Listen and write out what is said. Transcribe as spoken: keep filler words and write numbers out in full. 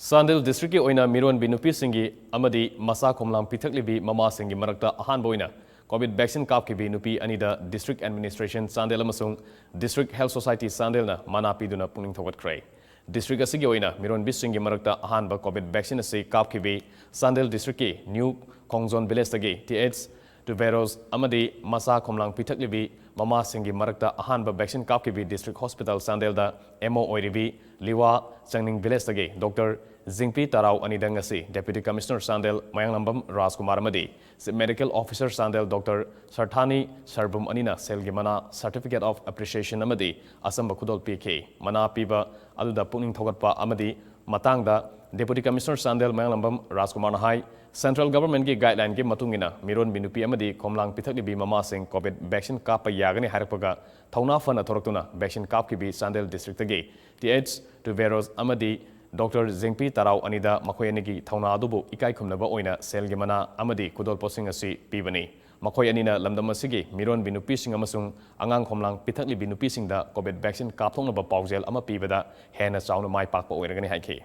ꯆꯥꯟꯗꯦꯜ ꯗꯤꯁꯇ꯭ꯔꯤꯛꯀꯤ ꯑꯣꯏꯅ ꯃꯤꯔꯣꯟꯕꯤ ꯅꯨꯄꯤꯁꯤꯡꯒꯤ ꯑꯃꯗꯤ ꯃꯆꯥ ꯈꯣꯝꯂꯥꯡ ꯄꯤꯊꯛꯂꯤꯕꯤ ꯃꯃꯥꯁꯤꯡꯒꯤ ꯃꯔꯛꯇ ꯑꯍꯥꯟꯕ ꯑꯣꯏꯅ ꯀꯣꯚꯤꯗ ꯚꯦꯛꯁꯤꯟ ꯀꯥꯞꯈꯤꯕꯤ ꯅꯨꯄꯤ ꯑꯅꯤꯗ ꯗꯤꯁꯇ꯭ꯔꯤꯛ ꯑꯦꯗꯃꯤꯅꯤꯁꯇ꯭ꯔꯦꯁꯟ ꯆꯥꯟꯗꯦꯜ ꯑꯃꯁꯨꯡ ꯗꯤꯁꯇ꯭ꯔꯤꯛ ꯍꯦꯜꯊ ꯁꯣꯁꯥꯏꯇꯤ ꯆꯥꯟꯗꯦꯜꯅ ꯃꯅꯥ ꯄꯤꯗꯨꯅ ꯄꯨꯛꯅꯤꯡ ꯊꯧꯒꯠꯈ꯭ꯔꯦ꯫ ꯗꯤꯁꯇ꯭ꯔꯤꯛ ꯑꯁꯤꯒꯤ ꯑꯣꯏꯅ ꯃꯤꯔꯣꯟꯕꯤꯁꯤꯡꯒꯤ ꯃꯔꯛꯇ ꯑꯍꯥꯟꯕ ꯀꯣꯚꯤꯗ ꯚꯦꯛꯁꯤꯟ ꯑꯁꯤ ꯀꯥꯞꯈꯤꯕꯤ ꯆꯥꯟꯗꯦꯜ ꯗꯤꯁꯇ꯭ꯔꯤꯛꯀꯤ ꯅ꯭ꯌꯨ ꯈꯣꯡꯖꯣꯟ ꯚꯤꯂꯦꯖꯇꯒꯤ ꯇꯤ ꯑꯩꯆ ꯇꯨꯕꯦꯔꯣꯁ ꯑꯃꯗꯤ ꯃꯆꯥ ꯈꯣꯝꯂꯥꯡ ꯄꯤꯊꯛꯂꯤꯕꯤ ꯃꯃꯥꯁꯤꯡꯒꯤ ꯃꯔꯛꯇ ꯑꯍꯥꯟꯕ vaccine ꯀꯥꯞꯈꯤꯕꯤ district hospital ꯆꯥꯟꯗꯦꯜꯗ M O ꯑꯣꯏꯔꯤꯕꯤ ꯂꯤꯋꯥ ꯆꯪꯅꯤꯡ ꯚꯤꯂꯦꯖꯇꯒꯤ doctor ꯖꯤꯡꯄꯤ ꯇꯔꯥꯎ ꯑꯅꯤꯗ ꯉꯁꯤ ꯗꯦꯄ꯭ꯌꯨꯇꯤ ꯀꯃꯤꯁꯅꯔ ꯆꯥꯟꯗꯦꯜ ꯃꯌꯥꯡꯂꯝꯕꯝ ꯔꯥꯖꯀꯨꯃꯥꯔ ꯑꯃꯗꯤ chief medical officer Chandel doctor ꯁꯔꯊꯥꯅꯤ ꯁꯔꯕꯨꯝ ꯑꯅꯤꯅ ꯁꯦꯜꯒꯤ ꯃꯅꯥ, ꯁꯔꯇꯤꯐꯤꯀꯦꯠ ꯑꯣꯐ ꯑꯦꯄ꯭ꯔꯤꯁꯤꯌꯦꯁꯟ ꯑꯃꯗꯤ ꯑꯆꯝꯕ ꯈꯨꯗꯣꯜ ꯄꯤꯈꯤ꯫ ꯃꯅꯥ ꯄꯤꯕ ꯑꯗꯨꯗ ꯄꯨꯛꯅꯤꯡ ꯊꯧꯒꯠꯄ ꯑꯃꯗꯤ ꯃꯇꯥꯡꯗ ꯗꯦꯄ꯭ꯌꯨꯇꯤ ꯀꯃꯤꯁꯅꯔ ꯆꯥꯟꯗꯦꯜ ꯃꯌꯥꯡꯂꯝꯕꯝ ꯔꯥꯖꯀꯨꯃꯥꯔꯅ ꯍꯥꯏ, ꯁꯦꯟꯇ꯭ꯔꯦꯜ ꯒꯚꯔꯟꯃꯦꯟꯠꯀꯤ ꯒꯥꯏꯗꯂꯥꯏꯟꯒꯤ ꯃꯇꯨꯡ ꯏꯟꯅ ꯃꯤꯔꯣꯟꯕꯤ ꯅꯨꯄꯤ ꯑꯃꯗꯤ ꯈꯣꯝꯂꯥꯡ ꯄꯤꯊꯛꯂꯤꯕꯤ ꯃꯃꯥꯁꯤꯡ ꯀꯣꯚꯤꯗ ꯚꯦꯛꯁꯤꯟ ꯀꯥꯞꯄ ꯌꯥꯒꯅꯤ ꯍꯥꯏꯔꯛꯄꯒ ꯊꯧꯅꯥ ꯐꯅ ꯊꯣꯔꯛꯇꯨꯅ ꯚꯦꯛꯁꯤꯟ ꯀꯥꯞꯈꯤꯕꯤ ꯆꯥꯟꯗꯦꯜ ꯗꯤꯁꯇ꯭ꯔꯤꯛꯇꯒꯤ ꯇꯤ ꯑꯩꯆ ꯇꯨꯕꯦꯔꯣꯁ ꯑꯃꯗꯤ ꯗꯣꯛꯇꯔ ꯖꯦꯡꯄꯤ ꯇꯔꯥꯎ ꯑꯅꯤꯗ ꯃꯈꯣꯏ ꯑꯅꯤꯒꯤ ꯊꯧꯅꯥ ꯑꯗꯨꯕꯨ ꯏꯀꯥꯏ ꯈꯨꯝꯅꯕ ꯑꯣꯏꯅ ꯁꯦꯜꯒꯤ ꯃꯅꯥ ꯑꯃꯗꯤ ꯈꯨꯗꯣꯜꯄꯣꯠꯁꯤꯡ ꯑꯁꯤ ꯄꯤꯕꯅꯤ꯫ ꯃꯈꯣꯏ ꯑꯅꯤꯅ ꯂꯝꯗꯝ ꯑꯁꯤꯒꯤ ꯃꯤꯔꯣꯟꯕꯤ ꯅꯨꯄꯤꯁꯤꯡ ꯑꯃꯁꯨꯡ ꯑꯉꯥꯡ ꯈꯣꯝꯂꯥꯡ ꯄꯤꯊꯛꯂꯤꯕꯤ ꯅꯨꯄꯤꯁꯤꯡꯗ ꯀꯣꯚꯤꯗ ꯚꯦꯛꯁꯤꯟ ꯀꯥꯞꯊꯣꯛꯅꯕ ꯄꯥꯎꯖꯦꯜ ꯑꯃ ꯄꯤꯕꯗ ꯍꯦꯟꯅ ꯆꯥꯎꯅ ꯃꯥꯏ ꯄꯥꯛꯄ ꯑꯣꯏꯔꯒꯅꯤ ꯍꯥꯏꯈꯤ꯫